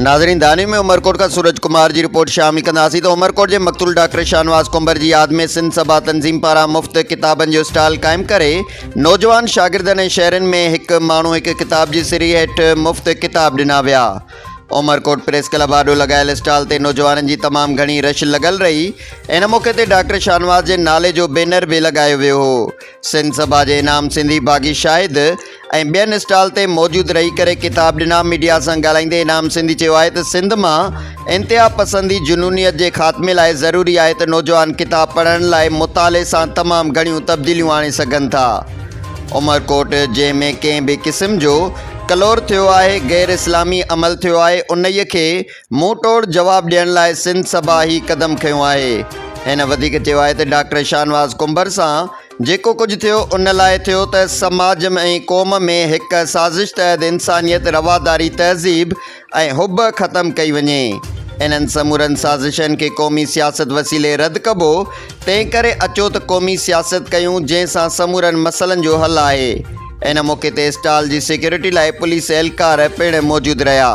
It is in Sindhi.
ناظرين داني ۾ عمرڪوٽ کان سورج ڪمار جي رپورٽ شامل ڪنداسين ته عمرڪوٽ جي مقتول ڊاڪٽر شاهنواز ڪنڀر جي ياد ۾ سنڌ سڀا تنظيم پاران مفت ڪتابن جو اسٽال قائم ڪري نوجوان شاگردن ۽ شهرين ۾ هڪ ماڻهو هڪ ڪتاب جي سري هيٺ مفت ڪتاب ڏنا ويا. عمرڪوٽ پريس ڪلب آڏو لڳايل اسٽال تي نوجوانن جي تمام گهڻي رش لڳل رهي. ان موقعي تي ڊاڪٽر شاهنواز جي نالي جو بينر به لڳايو ويو هو. سنڌ سڀا جي انعام سنڌي باغي شاهد ۽ ٻين اسٽال تي موجود رهي ڪري ڪتاب ڏنا. ميڊيا سان ڳالهائيندي انعام سنڌي چيو آهي ته سنڌ مان انتها پسندي جنونيت جي خاتمي لاء ضروري آهي ته نوجوان ڪتاب پڙهڻ لاء مطالعي سان تمام گهڻيون تبديليون آڻي سگهن ٿا. عمرڪوٽ جنهن ۾ ڪنهن به قسم جو ڪلور ٿيو آهي، غير اسلامي عمل ٿيو آهي، انهيء کي منهن ٽوڙ جواب ڏيڻ لاء سنڌ سڀا هي قدم کنيو آهي. هن وڌيڪ چيو آهي ته ڊاڪٽر شاهنواز ڪنڀر سان جيڪو ڪجهه ٿيو ان لاء ٿيو ته سماج ۽ قوم ۾ هڪ سازش تحت انسانيت، رواداري، تهذيب ۽ حب ختم ڪئي وڃي. انهن سمورن سازشن کي قومي سياست وسيلي رد ڪبو، تنهن ڪري اچو ته قومي سياست ڪيون جنهن سان سمورن مسئلن جو حل آهي. ان موقعي تي اسٽال جي سيڪيورٽي لاء پوليس اهلڪار پڻ موجود رهيا.